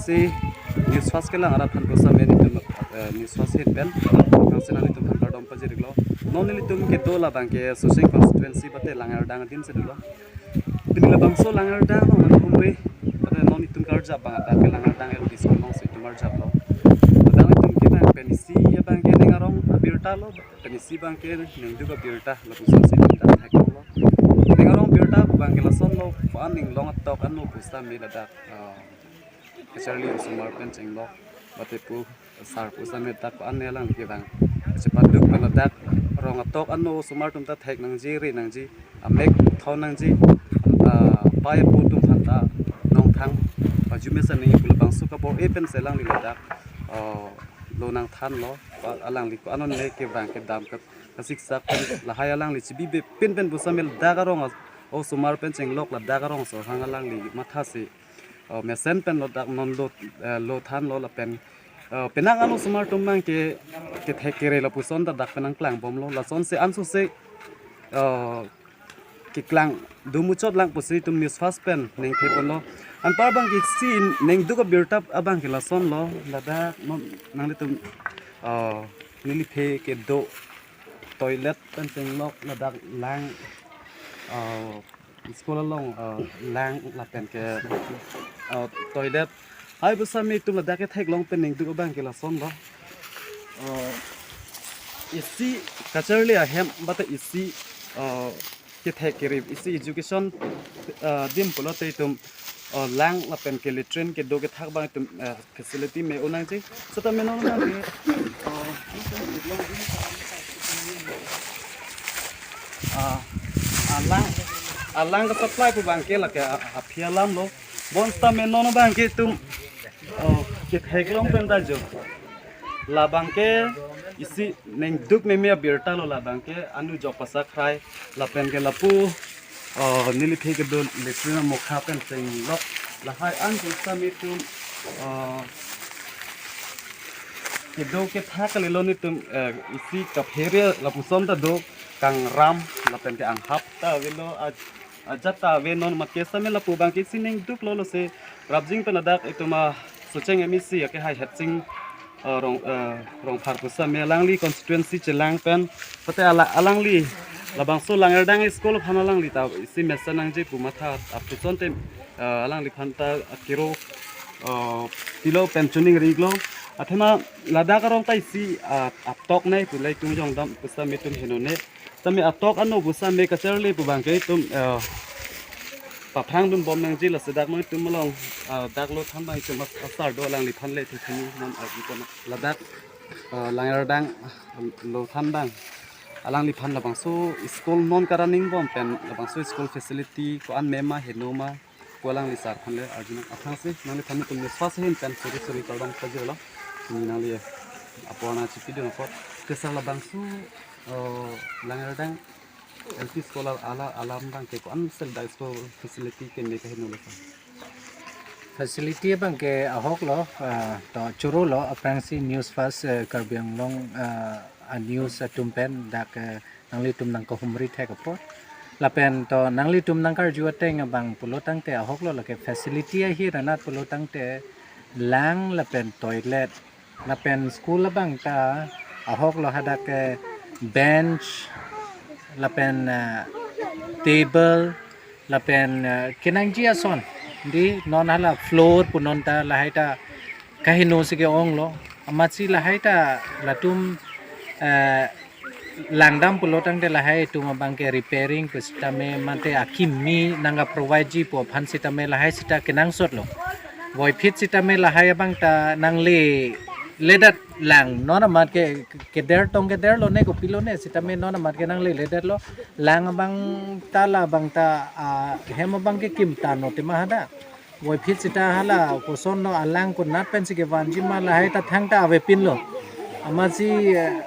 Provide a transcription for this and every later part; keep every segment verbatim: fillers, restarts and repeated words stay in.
Si News First kelang arat aphan pusitame nelitum, eh, News First ahin pen, aphrangsi nanglitum aphan kardom pajir-iklo. Non nelitum kedo labang ke Socheng constituency bate Langerdang adim si dolo. Pini labangso Langerdang along nangkehumri, bate non itum karjap abang adak ke Langerdang L P School alongsi itum arjaplo. Ladak itum kevang pen isi abang ke ning arong abirta lo, pen isi abang ke ningduk abirta, lapuson si itum dak theklo. Ning arong abirta pu abang ke lasonlo, ko-an ning long atok ano pusitame ladak, ah, kacharli osomar pen chenglok, bate pu sar pusitame dak ko-an ne alang kevang. Chepaduk pen ladak rong atok ano osomar atum ta thek nangji, ri nangji, amek thon nangji, ah, pai apo atum aphan ta nongthang, pajumesa nangji pu labangso kabor-i pensi alangli ladak, ah, lo nangthanlo, ah, alangli ko-an ne kevang kedam ke kasiksak pen lahai alangli chibibe pinpen pusitame ladak arong a-, osomar pen chenglok ladak arong aso hang alangli mathasi, oh, mesen pen ladak non lo, eh, lo thanlo lapen, eh, penang ano osomar atum abang ke kethek kere lapuson ta dak pen nangklangbomlo, lasonsi ansose, eh, keklang dumuchot lang pusi itum News First pen ningtheponlo. Anpar abang ke isi ningduk abirta abang ke lasonlo, ladak non nanglitum, eh, neliphe kedo toilet pen chenglok ladak lang, ah, school along, ah, lang lapen ke, ah, toilet. Hai pusitame itum ladak ketheklong pen ningduk abang ke lasonlo. Ah, isi kacharli ahem bate isi, ah, kethek kere isi education, ah, adim pulote itum, ah, lang lapen ke latrine kedo kethak abang itum, ah, facility me-o nangji. Setame non abang ke, ah, ah, alang, alang ke supply pu abang ke lake, ah, aphi alamlo. Bonsetame non abang ke itum, oh, ketheklong pen ta jo. Labang ke isi ningduk meme abirta lo labang ke, anu jok pasakrai lapen ke lapu, oh, neliphe kedo latrine amokha pen chenglok lahai an pusitame itum, oh, kedo kethak kalilo nelitum, eh, isi kaphere lapuson ta do, kangram lapen ke anghap ta avelo, aj-, ajat ta ave, non amat ke setame lapu abang ke isi ningduklo, lasi rapjin pen ladak itum a Socheng M A C ake hai Hetsing, eh, Rong, eh, Rongphar pusitame alangli constituency chelang pen, pate ala-, alangli labangso Langerdang school aphan alangli ta isi mesen nangji pu matha, lapuson te, eh, alangliphan ta akiro, eh, pilo pen choningri-iklo. Athema ladak arong ta isi, ah, atok nai pu la itum jongdam pusitame itum henone. Setame atok ano pusitame kacharli pu abang ke itum, eh, paphrangdunbom nangji, lasi dak non itum along, ah, dak lo than abang itum as-, asar do, alangliphan le thethini non arjupon ladak, eh, Langerdang lo than abang. Alangliphan labangso school non karaningbom pen labangso school facility ko-an mema heno ma pu alangli sar aphan le arjunang, aphrangsi nangliphan itum News First ahin pen suri suri kardom pajirlo. Pini nangli aporna chipidun apot ke sar labangso, oh, Langerdang L P school ala alam abang ke ko-an sel dak school facility keme kaheno lo sar? Facility abang ke ahok lo, ah, to choro lo, aphrangsi News First, eh, Karbi Anglong, ah, a news atum pen dak, eh, nanglitum nangkehumri thek apot. Lapen to nanglitum nangkarju ateng abang pulo tangte ahok lo, lake facility ahin anat pulo tangte lang lapen toilet lapen school abang ta ahok lo, hadak ke bench lapen, eh, table lapen, eh, kenangji ason, di non hala floor pu non ta lahai ta kaheno si ke-ong lo, amatsi lahai ta latum, eh, langdam pulo tangte lahai atum abang ke repairing pusitame mate akimi nangkaprovide ji pu aphan sitame lahai sita kenangsot lo. Voiphit sitame lahai abang ta nangle ledet lang, non amat ke keder tong keder lone kopilone sitame non amat ke nangle ledet lo. Lang abang ta labang ta, ah, hem abang ke kim ta no tema hadak. Voiphit sita hala koson lo, alang konat pensi kevanji ma lahai ta thangta avepinlo. Amatsi, eh,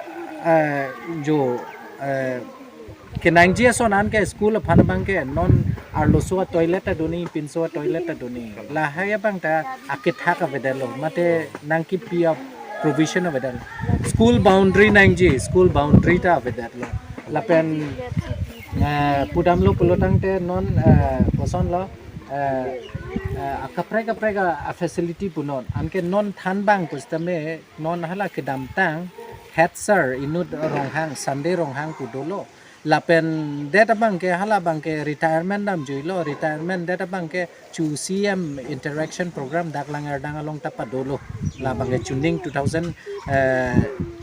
eh, jo, eh, kenangji ason an ke school aphan abang ke non arloso atoilet ta do nangji, pinso atoilet ta do nangji. Lahai abang ta akethak avedetlo, mate nangkipi aprovision avedetlo. School boundary nangji, school boundary ta avedetlo. Lapen, eh, pudamlo pulo tangte non, eh, koson lo, eh, Akaprek kaprek a, a facility punon. Anke non thanbang pusitame non hala kedamtang head sir inut Ronghang, Sunday Ronghang pu dolo. Lapen det abangke hala abangke retirement damjuilo, retirement det abangke chu C M interaction program dak Langerdang along ta padolo. Labangke chuning two thousand, eh,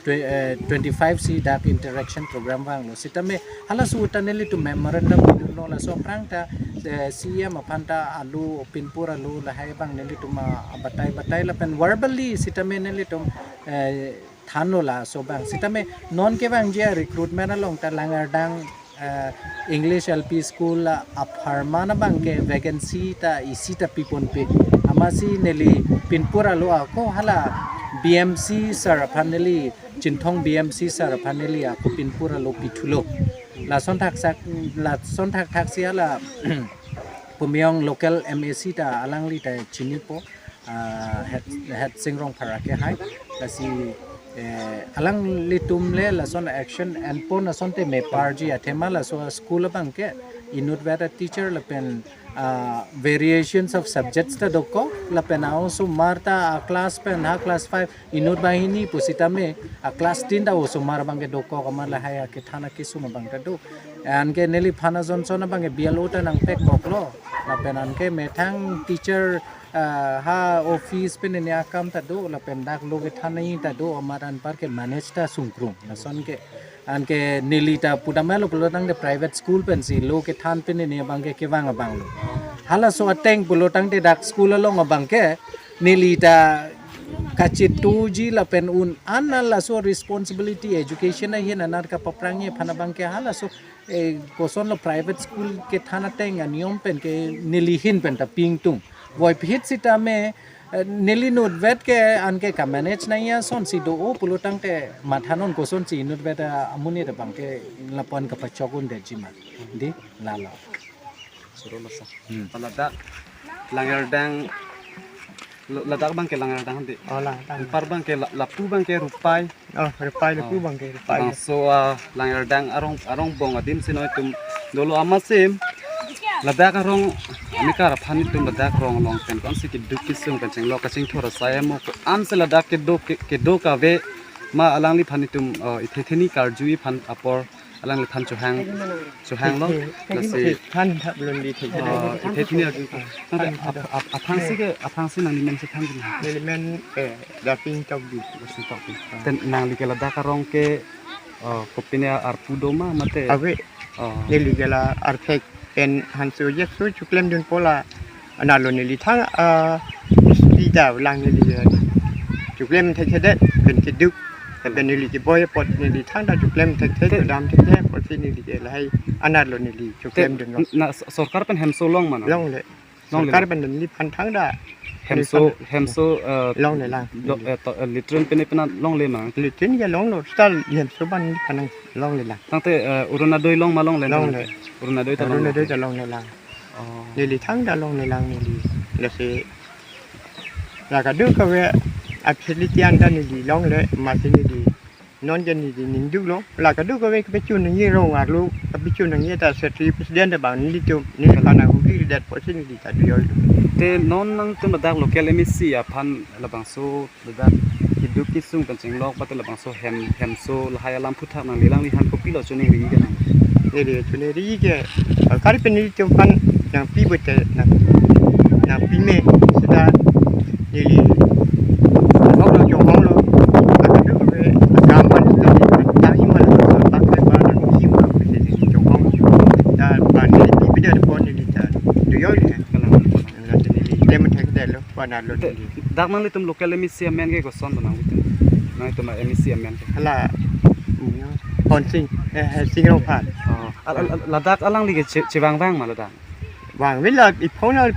twe-, eh, twenty-five si dak interaction program vanglo. Sitame halaso ta nelitum memorandum pidunlo, laso aphrang ta, eh, C M aphan ta alo pinpur alo lahai abang nelitum a, abatai batai lapen verbally sitame nelitum, eh, thanlo laso abang. Sitame non kevangji a recruitment along ta Langerdang, eh, English L P school a, apharman abangke vacancy ta isi ta piponpe. Amatsi neli pinpur alo ako hala B M C sir aphan neli, Chinthong B M C sir aphan neli ako pinpur alo pithulo. Lason thaksak, lason thakthak si hala Pumiyong local M A C ta alangli ta chinipo, ah, Head, Head Sing Rongphar ke hai. Lasi, eh, alanglitum le lason action enpon asonte meparji athema laso school abangke inutvet a teacher lapen, ah, variations of subjects ta dokok lapen a-osomar ta a class pen ha class five inut banghini pusitame a class ten ta osomar abangke dokok amat lahai akethan akesung abang ta do. Anke neliphan a Johnson abangke B L O ta nangpekoklo. Lapen anke methang teacher, ah, ha office pen ini akam ta do lapen dak lo kethan ta do amat anparke manage ta sungkrung. Lason ke anke neli ta pudamlo pulotangte private school pensi lo kethan pen ini abangke kevang abanglo. Halaso ateng pulotangte dak school along abangke neli ta kachituji lapen un an laso responsibility education ahin anat kapaphrangji aphan abangke halaso, eh, kosonlo private school kethan ateng aniyom penke neli ahin pen ta pingtung. Voiphit sitame, eh, neli inutvet ke anke ka manage nangji asonsi do-o pulotangte mathanon kosonsi inutvet amonit abangke lapu-an kapachok un detji ma. Dei, lalo. Suru masa. Hmm. Ladak Langerdang, ladak abangke Langerdang dei. Oh, Langerdang. Anpar abangke la-, lapu abangke Rupai. Oh, Rupai lapu. Oh. Abangke Rupai. Labangso, ah, Langerdang arong, arong bong adim si nelitum dolo amatsi ladak arong, ami kar aphan itum ladak arong along pen ko-ansi keduk kesung pen chenglok kachingthur asai amo ko-ansi ladak kedo ke-, kedo kave ma alangliphan itum, oh, ithe theni karju iphan apor alangliphan chohang, chohanglo. Lasi than thap lon di thek. Oh, ithe theni arju. Ah, than thap. Ap-, ap-, aphrangsi ke, aphrangsi nangli men si than thap. Neli men, eh, Daping Tokbi. Daping Tokbi. Ah. Ten nangli ke ladak arong ke, oh, kopine arpu do ma mate? Ave. Oh. Neli ke la arphek pen hanso je so choklemdunpo la. Anarlo neli thang, ah, isi ta lang neli, eh, choklem thekthedet pen keduk. Pen neli keboi apot neli thangta choklem thekthe, te- chodam thekthe apotsi neli ke lahai anarlo neli choklemdunlo. Na s-, sorkar pen hemso long ma na? Longle. Longle. Sorkar pen neliphan thangta. Hemso, neliphan hemso, eh, longle lang. Lo, eh, to, eh, latrine pen pen longle ma? Latrine ke longlo, stal hemso abang neliphan longle lang. Tangte, eh, Orunodoi long ma longle? Longle. Orunodoi ta longle. Orunodoi ta longle lang. Oh. Neli thangta longle lang neli. Lasi la kadokave a facility anta neli longle, amatsi neli non ke neli ningduklo. La kadokave kepachun nangji rong arlo, kepachun nangji ta secretary president abang nelitum, neliphan nanghulidet apotsi neli ta do-oi. Te non nangtum ladak local M A C aphan labangso ladak keduk kesung pen chenglok mate labangso hem, hemso lahai alam aphuthak nangli alangliphan kopilo choningri ke nang? Neli choningri ke, eh, kari pen nelitum aphan nangpi bote nang, nangpi me seta neli hok lo chonghonglo. Akadu ke akam aphan seta neli tang imal lo, tang kai aphan neli imal lo, neli chonghong. Ta aphan neli pi bida apot neli ta do-oi le. Kalang. Neli tem thekthelo. Dak nanglitum local M A C amen ke koson do nanglitum? Nanglitum M A C amen ke? Hala, Pon Sing, eh, eh, Sing Rongphar. Oh, al-, al-, al-, ladak alangli ke che-, chevangvang ma ladak? Vangve la, iphong na,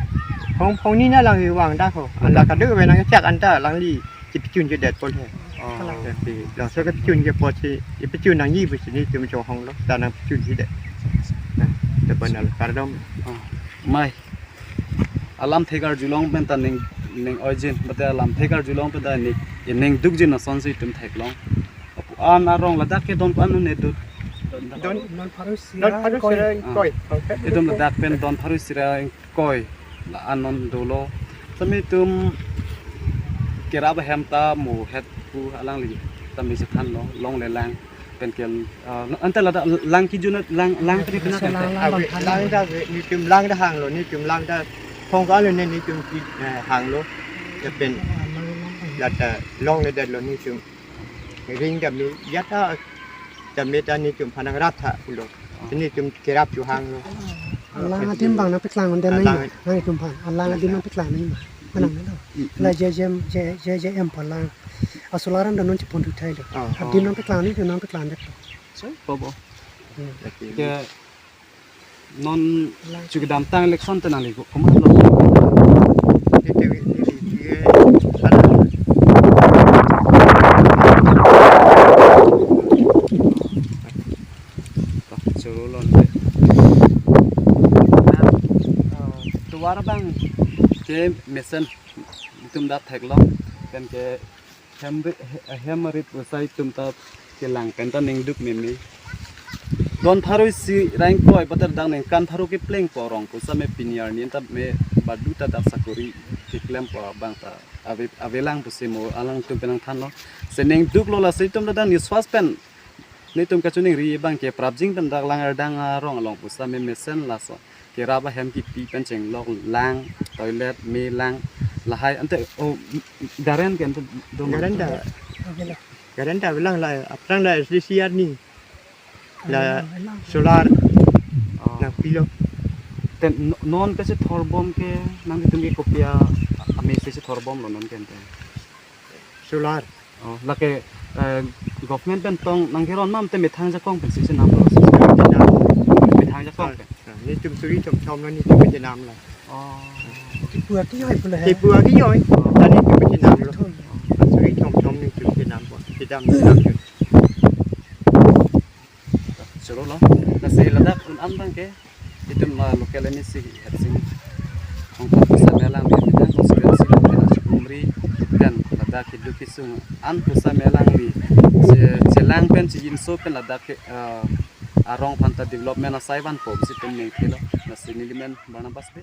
phong, phong ni na alangli vang dak ho. Ala kadokave nangchak anta alangli chepachun chedetpo he. Oh. Tapi, laso kepachun ke apotsi, chepachun nangji pusi nelitum chonghonglo, ta nangpachun chedet. Nah, depan al kardom. Oh. Mai. Alamthe karjulong pen ta ning, ning oijin, mate alamthe karjulong pen ta ning, ningdukjin asonsi itum theklong. Apu an arong ladak ke don ko-an un-edun? Don, don pharo sira ingkoi. Don pharo sira ingkoi. Ah. Itum ladak pen don pharo sira ingkoi. la-an non dolo. Sami itum kerap ahem ta mo het pu alangli tame chethanlo, longle lang pen ke, ah, ante ladak lang kejun lang, lang tadi pina Lang, kan? Lang, Ave, lang, lang da ave, netum lang da hanglo, netum lang da thong kalo ne netum ki, eh, hanglo. Ya pen lata longledetlo netum. Ring da me, ya ta, da me ta netum aphan nangrap tha pulo. Netum kerap chu hanglo. Lang adim abang nangpeklang un den Ah, nang, lang. Nangtum aphan. Lang adim nangpeklang nang ma. Manang nang. Mm, mm. La J J M, J, J J M pa lang. A solar an da non chepon thu thailo. Ah. Adim nangpeklang nangtum nangpeklang det. So, bobo. Hmm. Lagi. Ke non Lang. Chu kedamtang election te nangli ko, komatlo? Ete wi ni ri ye, ada. Toh, choro lonte. Na, eh, tovar abang ke mesen itum dak theklong, pen ke hem ri-, he-, hem rip usai itum ta kelang pen ta ningduk meme. Don pharo isi rang kroi pater dang ningkan pharo kepleng po arong pusitame pini arni ta me badu ta dak sakori keklempo abang ta ave, avelang pusi mo alangtum pen nangthanlo. Si ningduklo, lasi itum ta dang niswas pen netum kachiningri abang ke prapjin pen dak lang ardang arong along pusitame mesen laso. Kerap ahem kipi pen chenglok lang, toilet, me lang, lahai ante, oh, garen ke ante do ma? Garen ta, garen ta avelang la, aphrang la S D C arni. La solar. Oh. Nangpilo. Te no-, non kachethor bom ke, nangtum ke kopi a, amei si chethor bomlo non ke ante? Solar. Oh, lake, eh, government pen tong nangkeron ma te methang jakong pensi chenamlo? Methang jakong pen. Ah, netum suri chomchom lo netum chenamlo. Oh. Kipu akijoi pula he. Kipu akijoi. Oh. Ta netum chenamlo. Thum. Ah, suri chomchom netum chenampo. Kedam kedam. Choro lo. Lasi ladak un-an abang ke itum, ah, local M A C Hersing Hongkot pusitame alangli Bidhan constituency lo pen Umri pen ladak keduk kesung an pusitame alangli che-, chelang pen che-inso pen ladak ke, ah, arong aphan ta development asai vanpo pusi itum ningthelo. Lasi neli men Barnabas Bey.